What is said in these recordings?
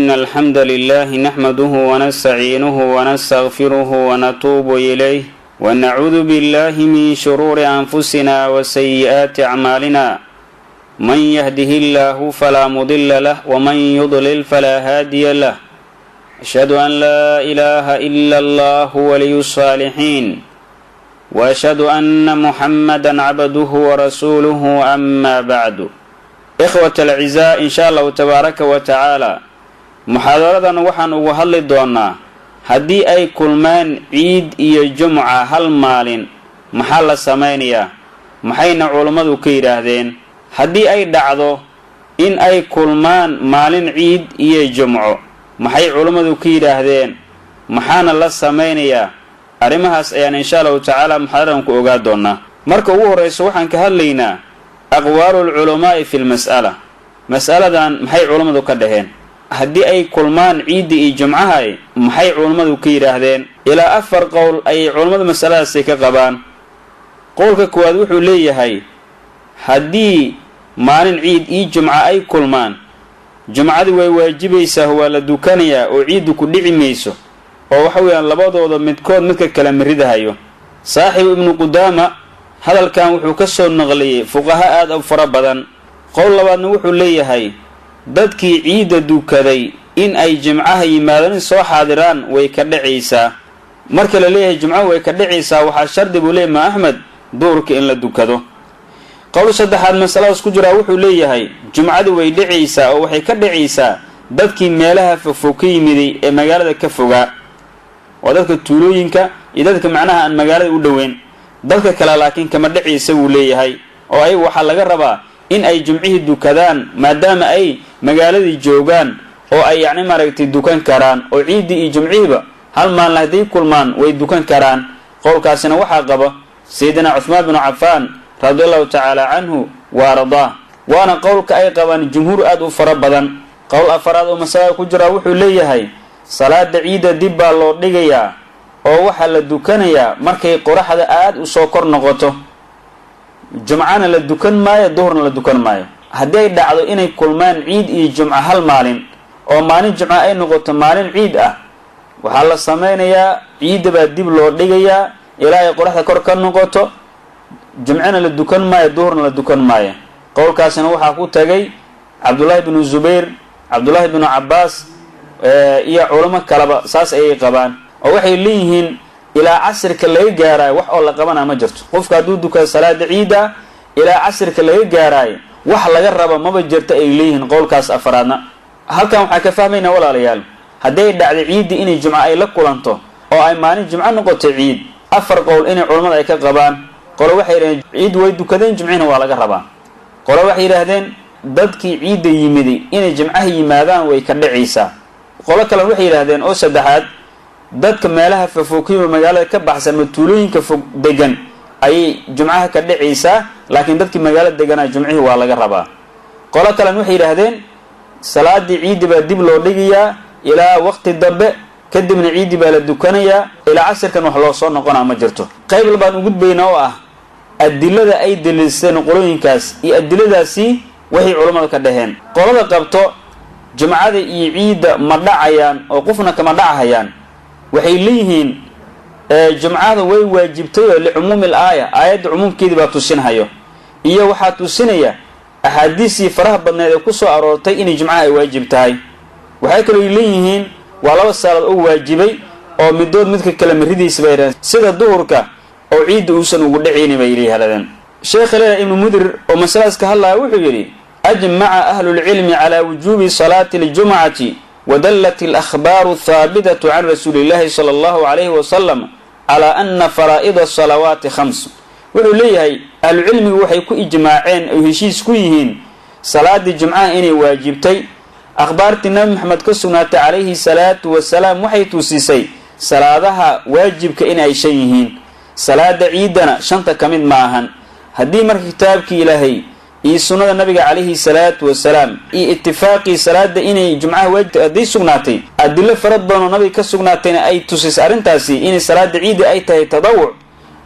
إن الحمد لله نحمده ونستعينه ونستغفره ونتوب إليه ونعوذ بالله من شرور أنفسنا وسيئات أعمالنا من يهده الله فلا مضل له ومن يضلل فلا هادي له أشهد أن لا إله إلا الله ولي الصالحين وأشهد أن محمدا عبده ورسوله أما بعد. إخوة الأعزاء، إن شاء الله تبارك وتعالى muxaadaradan waxaan ugu hadli doonaa haddii ay kulmaan ciid iyo jumca hal maalin, maxaa la samaynayaa, maxayna culummadu ka yidhaahdeen? Haddii ay dhacdo in ay kulmaan maalin ciid iyo jumco, maxay culummadu ka yidhaahdeen, maxaana la samaynayaa? Arrimahaas ayaan insha Allahu tacaala muxaadaradan ku ogaa doonaa. Marka ugu horreyso waxaan ka hadlaynaa aqwaalu lculamaa'i fi lmas'ala. Mas'aladan maxay culummadu ka dhaheen? Haddii ay kulmaan ciidda iyo jumcahay, maxay culummadu ka yidhaahdeen? Ilaa afar qowl ayay culummadu masaladaasi ka qabaan. Qowlka koowaad wuxuu leeyahay, haddii maalin ciid iyo jumca ay kulmaan, jumcadii way waajibaysaa, waa la dukanayaa oo ciiddu ku dhici mayso, oo waxa weeyaan labadooda midkood midka kale maridahayo. Saaxibu Ibnu Qudaama hadalkan wuxuu ka soo naqliyey fuqaha aada u fara badan. Qowl labaadna wuxuu leeyahay, dadkii ciidda dukaday in ay jimcaha yimaadaan, soo xaadiraan, way ka dhacaysaa. Marka la leeyahay jimco way ka dhacaysaa, waxaa shardi buu leeyahy Imaam Axmed duhurka in la dukado. Qowl saddexaad masaladaas ku jiraa wuxuu leeyahay, jumcadu way dhacaysaa oo waxay ka dhacaysaa dadkii meelaha fogfog ka yimiday ee magaalada ka fogaa, waa dadka tuulooyinka iyo dadka macnaha aan magaalada u dhoweyn. Dadka kale laakiin kama dhacaysa buu leeyahay, oo ayagu waxaa laga rabaa in ay jumcihii dukadaan maadaama ay magaaladii joogaan oo ay yacni maaragtay dukan karaan, oo ciiddii iyo jumcihiiba hal maalin hadday kulmaan way dukan karaan. Qowlkaasina waxaa qaba Sayidina Cuhmaan binu Cafaan radi Allahu tacaala canhu wa ardaah, waana qowlka ay qabaan jumhuur aada u fara badan. Qowl afaraad oo masalada ku jiraa wuxuu leeyahay, salaada ciidda dib baa loo dhigayaa oo waxaa la dukanayaa markay qoraxda aada u soo kor noqoto. Jumcana la dukan maayo, duhurna la dukan maayo. Haddii ay dhacdo inay kulmaan ciid iyo jumco hal maalin, oo maalin jumco ay noqoto maalin ciid ah, waxaa la samaynayaa ciidda baa dib loo dhigayaa ilaa ay qoraxda kor ka noqoto. Jumcena la dukan maayo, duhurna la dukan maayo. Qowlkaasina waxaa ku tagay Cabdullaahi binu Zubayr, Cabdullaahi binu Cabbaas iyo culamo kaleba, saas ayay qabaan oo waxay leeyihiin ilaa casirka laga gaaraayo wax oo la qabanaa ma jirto. Qofka hadduu dukado salaada ciidda ilaa casirka laga gaaraayo, wax laga raba maba jirto ay leeyihiin qowlkaas afaraadna. Halkan waxaan ka fahmaynaa, walaalayaal, hadday dhacday ciiddii inay jumco ay la kulanto oo ay maalin jumco noqoto ciid, afar qowl inay culammada ay ka qabaan. Qolo waxay yidhahdeen ciid way dukadeen, jumcihina waa laga rabaa. Qolo waxay yidhaahdeen dadkii ciidda yimiday inay jimcaha yimaadaan way ka dhacaysaa. Qolo kale waxay yidhahdeen oo saddexaad, dadka meelaha fogfogkiima magaalada ka baxsan ma tuulooyinka fog degan ayay jumcaha ka dhacaysaa, laakiin dadkii magaalada deganaa jumcihii waa laga rabaa. Qolo kalena waxay yidhaahdeen salaadii ciiddi baa dib loo dhigayaa ilaa waqti dambe, kadibna ciiddi baa la dukanayaa, ilaa casirkan wax loo soo noqonaa ma jirto. Qayb labaan u gudbaynaa oo ah adilada ay daliilsadeen qolooyinkaas iyo adiladaasi waxay culammada ka dhaheen. Qolada qabto jumcada iyo ciidda ma dhacayaan oo qofna kama dhachayaan, waxay leeyihiin jumcada way waajibtay oo licumuumi al aaya, aayadda cumuumkeedii baa tusinhayo, iyo waxaa tusinaya axaadiistii faraha badneed ee ku soo aroortay inay jumcaha ay waajib tahay. Waxay kaloo leeyihiin waa laba saalaad oo waajibay oo midood midka kale maridiisa bay yidhahdeen, sida duhurka oo ciidda uusan ugu dhacaynin bay yidhahdeen. Sheekha leeyahay Ibnu Mudir oo masaladaas ka hadlaya wuxuu yidhi: ajmaca ahlulcilmi calaa wujuubi salaati aljumcati, wadallat alakhbaaru athaabitatu can rasuuli illahi sala Allahu calayhi wasalam calaa ana faraa'ida asalawaati khams. Wuxuu leeyahay ahlucilmigu waxay ku ijmaaceen oo heshiis ku yihiin salaadii jumcaha inay waajibtay. Akhbaartii Nabi Maxamed ka sugnaatay calayhi salaatu wasalaam waxay tuusisay salaadaha waajibka in ay shan yihiin, salaada ciiddana shanta ka mid ma ahan. Haddii marka kitaabkii Ilaahay iyo sunnada nabiga calayhi salaatu wasalaam iyo itifaaqii salaada inay jumcaha waajibta hadday sugnaatay, adilo fara badan oo nabiga ka sugnaatayna ay tusisay arrintaasi inay salaada ciidda ay tahay tadawuc,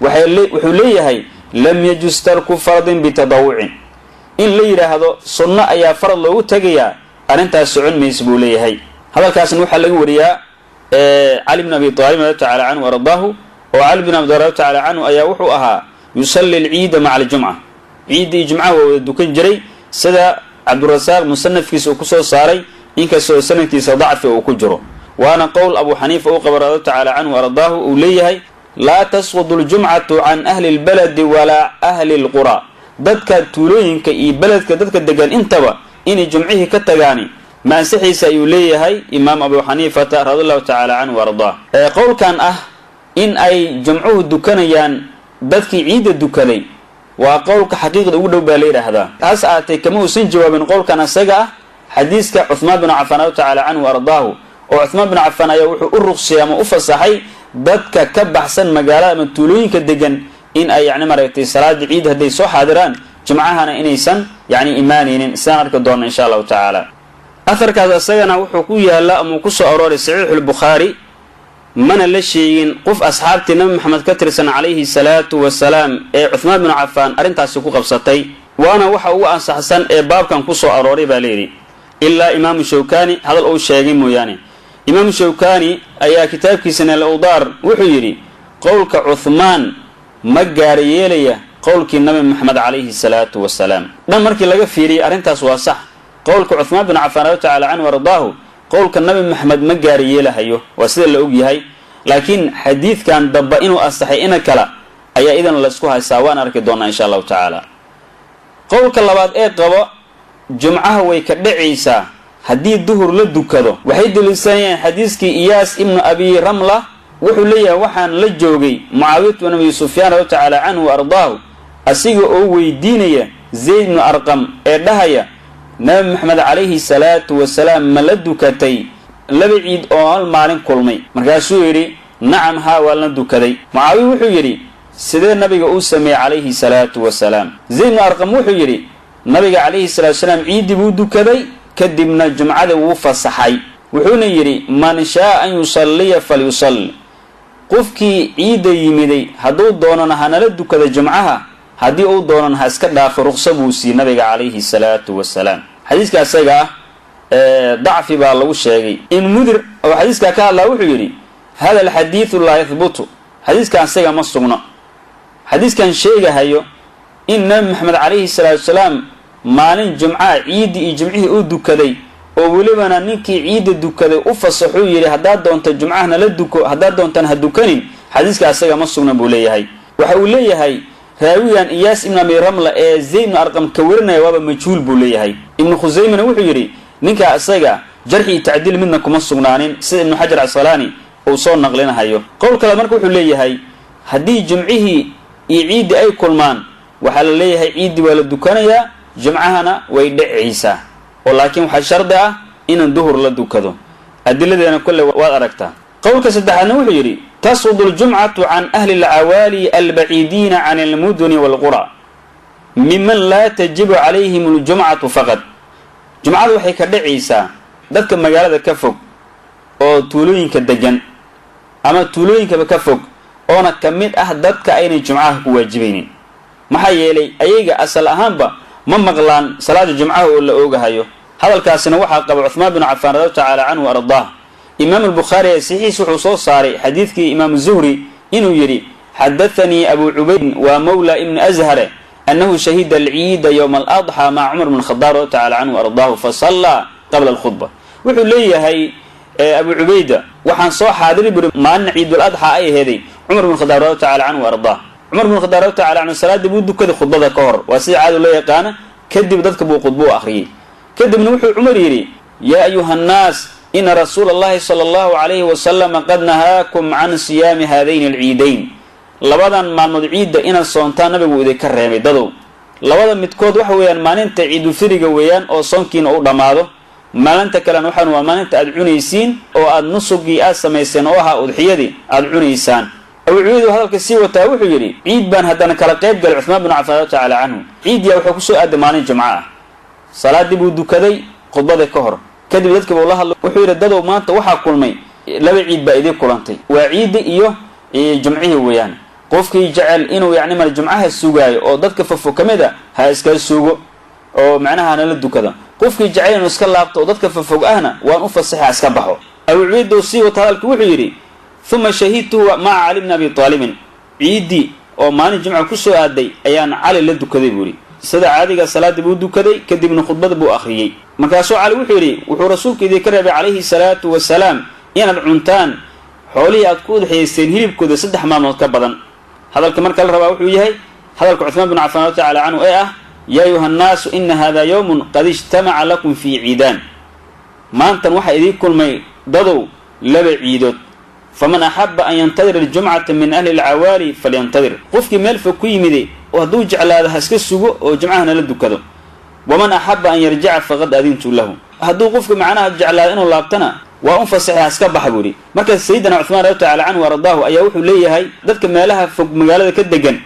wuxuu leeyahay lam yajus tarku fardin bitadawucin. In la yidhaahdo sunno ayaa farad loogu tegayaa, arrintaas socon maysa buu leeyahay. Hadalkaasna waxaa laga wariyaa Cali bn Abi Aalib radi tacala canhu ardaahu, oo Cali bn Abi Aalib tacala canhu ayaa wuxuu ahaa yusalli alciida maca aljumca, ciidda iyo jumcaha waa wada dukan jiray, sida Cabdurasaaq musanafkiisa uu kusoo saaray, inkastoo sanadkiisa dacfi uu ku jiro. Waana qowl Abu Xaniifa uu qaba radi tacala canhu ardaahu, uu leeyahay laa tasqudu aljumcatu can ahli lbaladi walaa ahli lqura, dadka tuulooyinka iyo beledka dadka degan intaba inay jumcihii ka tagaani ma ansaxiisa, ayuu leeyahay Imaam Abu Xaniifata radi allahu tacaala canhu ardaah. Qowlkan ah in ay jumcuhu dukanayaan dadkii ciidda dukaday waa qowlka xaqiiqda ugu dhow baa la yidhaahdaa. Taas aatay kama uusan jawaabin qowlkan asaga ah xadiiska Cuhmaan bin Cafaan radi tacaala canhu ardaahu, oo Cuhmaan bin Cafaan ayaa wuxuu u ruqsiyay ama u fasaxay dadka ka baxsan magaalada ama tuulooyinka degan in ay yani maaragtay salaada ciid hadday soo xaadiraan jumcahana inaysan yani imaanaynin, sidaan arki doona insha allahu tacaala. Aharkaas isagana wuxuu ku yaallaa ama uu ku soo arooray Saxiixulbukhaari, mana la sheegin qof asxaabtii Nabi Maxamed ka tirsan calayhi salaatu wasalaam ee Cuhmaan binu Cafaan arrintaasi ku qabsatay, waana waxa ugu ansaxsan ee baabkan ku soo arooray baa layidhi, ilaa Imaamu Shawkani hadal uu sheegay mooyaane. Imaamu Shawkani ayaa kitaabkiisa Nal-Awdaar wuxuu yidhi qowlka Cuhmaan ma gaara yeelaya qowlkii Nabi Maxamed calayhi salaatu wasalaam. Dhan markii laga fiiriyay arrintaas waa sax, qowlka Cuhmaan bin Cafaan radi tacala canhu ardaahu qowlka Nabi Maxamed ma gaara yeelahayo, waa sida la og yahay, laakiin xadiidkan damba inuu asaxay ina kala ayaa idan laysku haystaa, waan arki doonaa insha allahu tacaala. Qowlka labaad ee qabo jumcaha way ka dhacaysaa haddii duhur la dukado, waxay deliishanayaan xadiiskii Iyaas ibnu Abi Ramla. Wuxuu leeyahay waxaan la joogay Mucaawiyat bin Abi Sufyaan radi tacaala canhu ardaahu asiga oo weydiinaya Zayd ibnu Arqam ee dhahaya Nabi Maxamed calayhi salaatu wasalaam ma la dukatay laba ciid oo hal maalin kulmay? Markaasuu yidhi nacam, haa waa la dukaday. Mucaawiya wuxuu yidhi sidee nabiga uu sameeyey calayhi salaatu wasalaam? Zayd ibnu Arqam wuxuu yidhi nabiga calayhi salatu wasalaam ciiddii buu dukaday, kadibna jumcada wuu fasaxay, wuxuuna yidhi man shaa an yusalliya falyusalli, qofkii ciidda yimiday hadduu doonana hanala dukada jumcaha, haddii uu doonana ha iska dhaafo, ruqso buu siiyey nabiga calayhi salaatu wasalaam. Xadiiska isaga ah dacfi baa lagu sheegay. In Mudir oo xadiiskaa ka hadlaa wuxuu yidhi hada alxadiidu laa yahbutu, xadiiskan isaga ma sugno, xadiiskan sheegahayo in Nabi Maxamed calayhi salaatu wasalaam maalin jumcaha ciiddii iyo jumcihii uu dukaday, oo welibana ninkii ciidda dukaday u fasaxuu yidhi haddaad doonto jumcahana la duko, haddaad doontaan ha dukanin, xadiiska asaga ma sugna buu leeyahay. Waxa uu leeyahay raawigan Iyaas ibnu Abi Ramla ee Zayd ibnu Arqam ka warinaya waaba majhuul buu leeyahay. Ibnu Khusaymana wuxuu yidhi ninkaa isaga jarxi iyo tacdiil midna kuma sugnaanin, sida Ibnu Xajar Casqalaani uu soo naqlinahayo. Qowl kale marka wuxuu leeyahay haddii jumcihii iyo ciiddii ay kulmaan waxaa la leeyahay ciiddii waa la dukanayaa, jumcahana way dhacaysaa, oo laakiin waxaa shardi ah inaan duhur la dukado. Adiladeena kolle waad aragtaa. Qowlka saddexaadna wuxuu yidhi tasqudu aljumcatu can ahli alcawaali albaciidiina can almuduni waalqura miman laa tajibu calayhim aljumcatu faqad. Jumcadu waxay ka dhacaysaa dadka magaalada ka fog oo tuulooyinka degan ama tuulooyinkaba ka fog, oona ka mid ah dadka aynay jumcaha ku waajibaynin, maxaa yeelay ayaga asal ahaanba ma maqlaan salaada jumcaha oo la oogahayo. Hadalkaasina waxaa qaba Cuhmaan bin Cafaan radi tacaala canhu ardaah. Imaam Albukhaari ee saxiixiis wuxuu soo saaray xadiidkii Imaamu Zuhri inuu yidhi xadathanii Abu Cubayd waa mawla ibni Ashare annahu shahida alciida yowma aladxaa maca Cumar bn Khadaab radi tacala canhu ardaahu fasallaa qabla alkhudba. Wuxuu leeyahay Abu Cubayda waxaan soo xaadiri buri maalin ciidul adxaa ay aheeday Cumar bn Khadaab radi tacala canhu ardaah. Cumar bn Khadaab radi tacala canhu salaadii buu dukaday khudbada ka hor, waa sida caado loo yaqaana, kadib dadka buu khudbo u akhriyey. Kadibna wuxuu Cumar yidhi yaa ayuha annaas ina rasuula allahi sala allahu calayhi wasalama qad nahaakum can siyaami haadayni alciidayn, labadan maalmood ciidda inaad soontaan nabigu idinka reebay dadow. Labada midkood waxa weeyaan maalinta ciidulfiriga weeyaan oo soonkiina u dhammaado, maalinta kalena waxaan waa maalinta aad cunaysiin oo aad nusugii aad samayseen oo ahaa udxiyadii aad cunaysaan. Abu Cubayd hadalka sii wataa wuxuu yidhi ciid baan haddana kala qayb galay Cuhmaan bin Cafaan tacaala canhu. Ciidyaa wuxuu kusoo aaday maalin jumco ah, salaadii buu dukaday khudbada ka hor, kadib dadkii buu la hadlay, wuxuu yidhi dadow maanta waxaa kulmay laba ciid baa idiin kulantay, waa ciiddi iyo jumcihii weeyaan. Qofkii jecel inuu yacni mar jumcaha sugaayo oo dadka fofo ka mid a ha iska sugo, oo macnaha nala dukada. Qofkii jecel inuu iska laabto oo dadka fofog ahna waan u fasaxa iska baxo. Abu Cubayd oo sii wata hadalkii wuxuu yidhi uma shahidtuhu maca Cali bni Abi Taalibin, ciiddii oo maalin jimca ku soo aaday ayaan Cali la dukaday buu yidhi. Sida caadiga salaadii buu dukaday, kadibna khudbada buu akhriyey. Markaasuu Cali wuxuu yidhi wuxuu rasuulku idinka reebay calayhi salaatu wasalaam inaad cuntaan xoolihii aad ku udxeysteen hilibkooda 3 maalmood ka badan. Hadalka marka la rabaa wuxuu yahay hadalka Cuthmaan bin Cafaan ta'ala anhu ee ah yaa ayuha nnaasu ina hada yawmun qad ijtamaca lakum fii ciidaan, maantan waxaa idiin kulmay dadow 2 ciidood, faman axaba an yantadir aljumcata min ahli alcawaali falyantadir. Qofkii meel fog ku yimide oo hadduu jeclaado ha iska sugo oo jumcaha nala dukado. Waman axaba an yarjica faqad adintu lahu, hadduu qofka macnaha jeclaado inuu laabtana waa un fasaxay ha iska baxa buu yidhi. Marka sayidina Cuthmaan radiallahu ta'ala canhu ardaahu ayaa wuxuu leeyahay dadka meelaha fog magaalada ka degan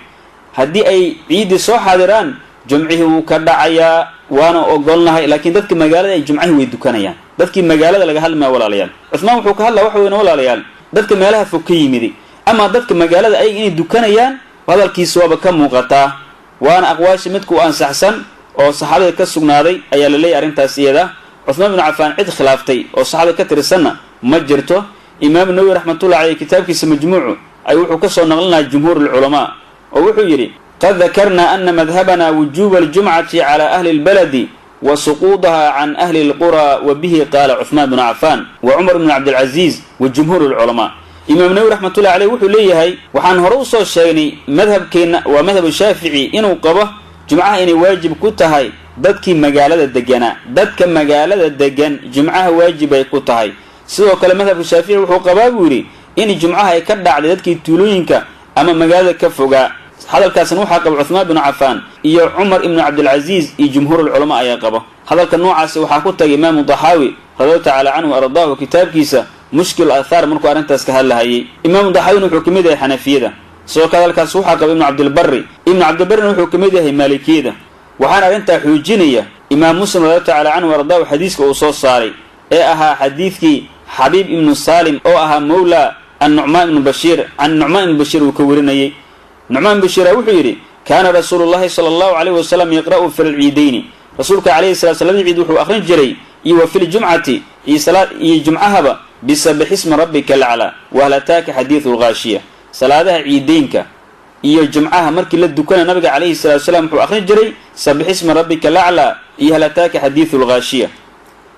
haddii ay ciiddii soo xaadiraan jumcihii wuu ka dhacayaa, waana ogolnahay, laakiin dadka magaalada ay jumcihii way dukanayaan. Dadkii magaalada laga hadlmaya walaalayaal. Cuthmaan wuxuu ka hadlaa waxa weyn walaalayaal dadka meelaha fog ka yimidi, ama dadka magaalada ayaga inay dukanayaan hadalkiisa waaba ka muuqataa, waana aqwaasha midku u ansaxsan oo saxaabada ka sugnaaday ayaa la leeyahay arrintaas iyada. Cuthmaan bin Cafaan cid khilaaftay oo saxaabada ka tirsanna ma jirto. Imaam Nawawi raxmatullahi calayhi kitaabkiisa Majmuucu ay wuxuu ka soo naqlinaya jumhuur culamaa oo wuxuu yidhi qad dhakarna anna madhabana wujuuba aljumcati cala ahli albaladi wa suquudaha can ahli alqura, wa bihi qaala Cuthmaan bin Cafaan wa Cumar ibn Cabdilcaziiz wa jumhuur alculamaa. Imaam Nawawi raxmatullahi calayhi wuxuu leeyahay waxaan hore usoo sheegnay madhabkeenna waa madhabu Shaafici inuu qabo jumcaha inay waajib ku tahay dadkii magaalada deganaa, dadka magaalada degan jumcaha waajib ay ku tahay. Sidoo kale madhabka Shaafici wuxuu qabaa buu yidhi in jumcaha ay ka dhacday dadkii tuulooyinka ama magaalada ka fogaa. Hadalkaasna waxaa qaba Cuthmaan bin Cafaan iyo Cumar ibnu Cabdilcaziiz iyo jumhuur culamaa ayaa qaba. Hadalka noocaasi waxaa ku tagay Imaamu Daxaawi radiyallahu ta'ala canhu ardaahu kitaabkiisa Mushkil Aathaar markuu arrintaas ka hadlahayay. Imaamu Daxaawina wuxuu ka mid yahay Xanafiyada. Sidoo kale hadalkaas waxaa qaba Ibnu Cabdilbarri, Ibnu Cabdilbarrina wuxuu ka mid yahay Maalikiyada. Waxaana arrintaa xoojinaya Imaam Muslim radiyallahu ta'ala canhu ardaahu xadiiska uu soo saaray ee ahaa xadiidkii Xabiib ibnu Saalim oo ahaa mawla an-Nucmaan ibnu Bashiir, can Nucmaan ibnu Bashiir uu ka warinayay. Nucmaan Bashiir wuxuu yidhi kaana rasuulullahi sala allahu calayhi wasalam yaqra'u fi lciidayni, rasuulka calayhi salatu wasalaam ciid wuxuu akhrin jiray iyo wa fi ljumcati iyo salaad iyo jumcahaba bisabbix ismi rabbika alaclaa wa hal ataaka xadiidu lghaashiya. Salaadaha ciideynka iyo jumcaha markii la dukanaya nabiga calayhi salatu wasalaam wuxuu akhrin jiray sabbix ismi rabbika alaclaa iyo hal ataaka xadiidu lghaashiya.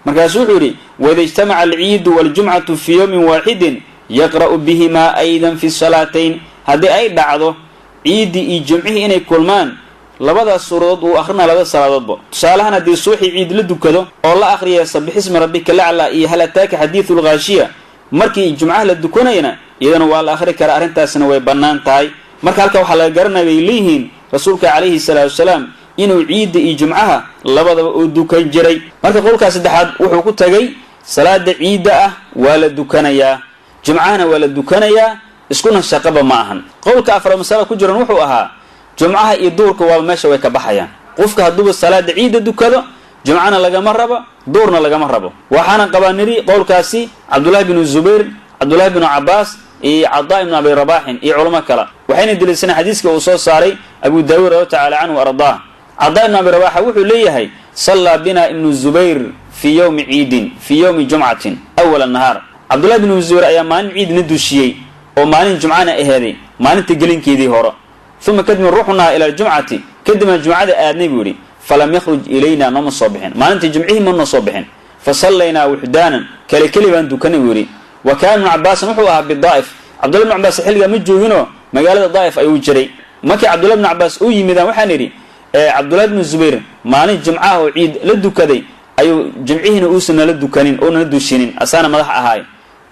Markaasuu wuxuu yidhi waida ijtamaca alciidu waljumcatu fii yowmin waaxidin yaqra'u bihimaa aydan fi salaatayn, haddii ay dhacdo ciiddii iyo jumcihii inay kulmaan labadaas suuradood uu akrinaa labada salaadoodba. Tusaalahan haddii subaxii ciid la dukado oo la akhriya sabbix ismi rabbika laclaa iyo hal ataaka xadiidu lghaashiya, markii jumcaha la dukanayana iyadana waa la akhri karaa, arrintaasna way bannaan tahay. Marka halka waxaa laga garanaya bay leeyihiin rasuulka calayhi salaatu wasalaam inuu ciidda iyo jumcaha labadaba uu dukan jiray. Marka qowlkaas saddexaad wuxuu ku tagay salaada ciidda ah waa la dukanayaa, jumcahana waa la dukanayaa, iskuna shaqaba ma ahan. Qowlka afraad masala ku jiran wuxuu ahaa jumcaha iyo duurka waaba meesha way ka baxayaan. Qofka hadduuba salaada ciidda dukado jumcana lagama rabo, duurna lagama rabo. Waxaana qabaa niri qowlkaasi Cabdullaahi binu Zubayr, Cabdullaahi binu Cabbaas iyo Cadaa ibnu Abi Rabaaxin iyo culamo kale. Waxayna deliishaneen xadiiska uu soo saaray Abu Daawuud radiyallahu ta'ala canhu ardaah. Cadaa ibnu Abi Rabaaxa wuxuu leeyahay sallaa bina ibnu Zubayr fii yowmi ciidin fii yowmi jumcatin awal annahaar. Cabdullahi binu Zubayr ayaa maalin ciid na dushiyey oo maalin jumcana aheeday, maalinta gelinkeedii hore. Uma kadibna ruuxnaa ila aljumcati, kadibna jumcada aadnay buu yidhi. Falam yakhruj ilayna, nooma soo bixin maalintii jumcihii, mana soo bixin. Fa sallaynaa wuxdaanan, kale keli baan dukanay buu yidhi. Wa kaana ibnu Cabbaasin wuxuu ahaa bidaa'if, Cabdullahi ibnu Cabbaas xilligaa ma jooginoo magaalada Daa'if ayuu jiray. Markii Cabdullahi ibnu Cabbaas uu yimidaan waxaan idhi Cabdullahi ibnu Zubayr maalin jumcaha oo ciid la dukaday ayuu jumcihiina uusan nala dukanin oo nala dushinin, asaana madax ahaay.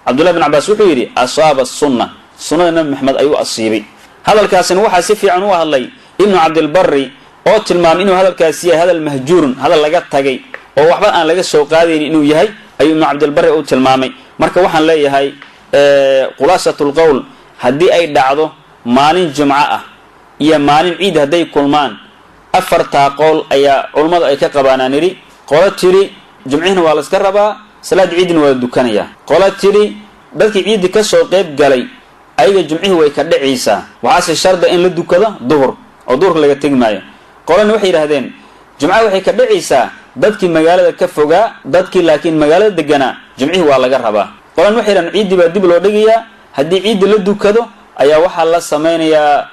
Cabdullahi ibnu Cabbaas wuxuu yidhi asaaba sunna, sunnada Nabi Maxamed ayuu asiibay. Hadalkaasina waxaa si fiican u hadlay Ibnu Cabdilbarri oo tilmaamay inuu hadalkaasi yahay hadal mahjuurun, hadal laga tagay oo waxba aan laga soo qaadaynin inuu yahay ayuu Ibnu Cabdilbarri u tilmaamay. Marka waxaan leeyahay khulaasatul qowl, haddii ay dhacdo maalin jumco ah iyo maalin ciid hadday kulmaan, afartaa qowl ayaa culummadu ay ka qabaanaan nidhi. Qolo tiri jumcihina waa la iska rabaa, salaad ciidina waa la dukanayaa. Qolo tiri dadkii ciiddi ka soo qayb galay ayaga jumcihii way ka dhacaysaa, waxaase sharda in la dukado duhur oo duhurka laga tegi maayo. Qolana waxay yidhahdeen Jumcaha waxay ka dhacaysaa dadkii magaalada ka fogaa, dadkii laakiin magaalada deganaa jumcihii waa laga rabaa. Qolan waxay yidhahan ciiddii baa dib loo dhigayaa, haddii ciidda la dukado ayaa waxaa la samaynayaa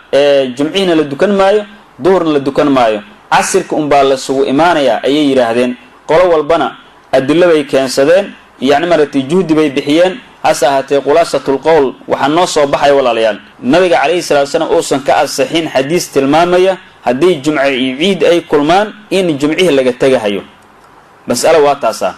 jumcihiina la dukan maayo, duhurna la dukan maayo, casirka unbaa lasugu imaanayaa ayay yidhaahdeen. Qolo walbana adilo bay keensadeen, yacni maaragtay juhdi bay bixiyeen. Hase ahaatee khulaasatul qowl waxaa noo soo baxaya walaalayaal, nabiga calayhi salatu wasalaam uusan ka asixin xadiis tilmaamaya haddii jumce iyo ciid ay kulmaan in jumcihii laga tegahayo. Mas'alo waa taasaa.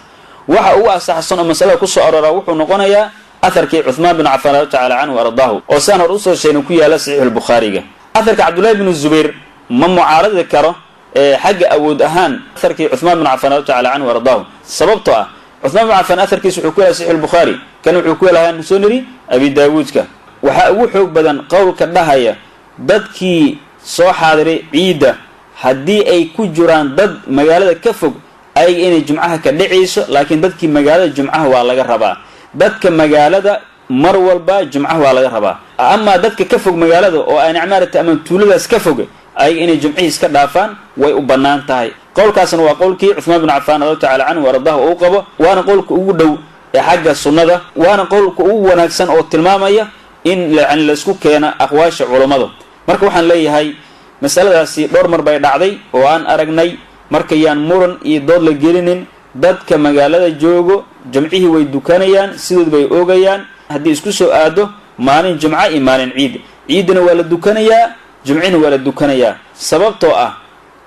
Waxa ugu asaxsan oo masalada kusoo arooraa wuxuu noqonayaa atharkii Cuthmaan bin Cafaan radi tacaala canhu ardaahu, oo sidaan hor usoo sheegnay ku yaala saxiixulbukhaariga. Atharka Cabdullahi binu Zubayr ma mucaaradi karo xagga awood ahaan atharkii Cuthmaan bin Cafaan radi tacala canhu ardaahu, sababtoo ah Cuthmaan bin Cafaan atharkiisa wuxuu ku yaala saxiixulbukhaari, kan wuxuu ku yaalahaa soo niri Abi Daawuudka. Waxaa ugu xoog badan qowlka dhahaya dadkii soo xaadiray ciidda haddii ay ku jiraan dad magaalada ka fog ayaga inay jumcaha ka dhacayso, laakiin dadkii magaalada jumcaha waa laga rabaa. Dadka magaalada mar walba jumcaha waa laga rabaa. Amaa dadka ka fog magaalada oo aan maaragtay ama tuuladaas ka fog, ayaga inay jumcihii iska dhaafaan way u bannaan tahay. Qowlkaasna waa qowlkii Cuthmaan bin Cafaan radi tacala canhu ardahu uu qabo, waana qowlka ugu dhow ee xagga sunnada, waana qowlka ugu wanaagsan oo tilmaamaya in yani laysku keena aqwaasha culummada. Marka waxaan leeyahay masaladaasi dhowr mar bay dhacday oo aan aragnay. Markayaan muran iyo dood la gelinin, dadka magaalada joogo jumcihii way dukanayaan, sidood bay oogayaan. Haddii isku soo aado maalin jumco iyo maalin ciid, ciiddana waa la dukanayaa, jumcihina waa la dukanayaa, sababtoo ah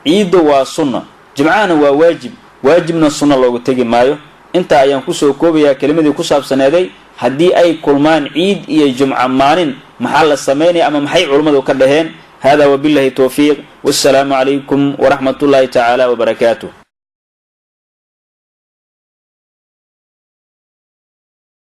ciidda waa sunna, jumcahana waa waajib, waajibna sunna looga tegi maayo. Intaa ayaan kusoo koobayaa kelimadii ku saabsaneeday haddii ay kulmaan ciid iyo jumco maalin maxaa la samaynaya ama maxay culummadu ka dhaheen. Hada wabillahi towfiiq, wassalaamu calaykum waraxmat ullahi tacaala wabarakaatuh.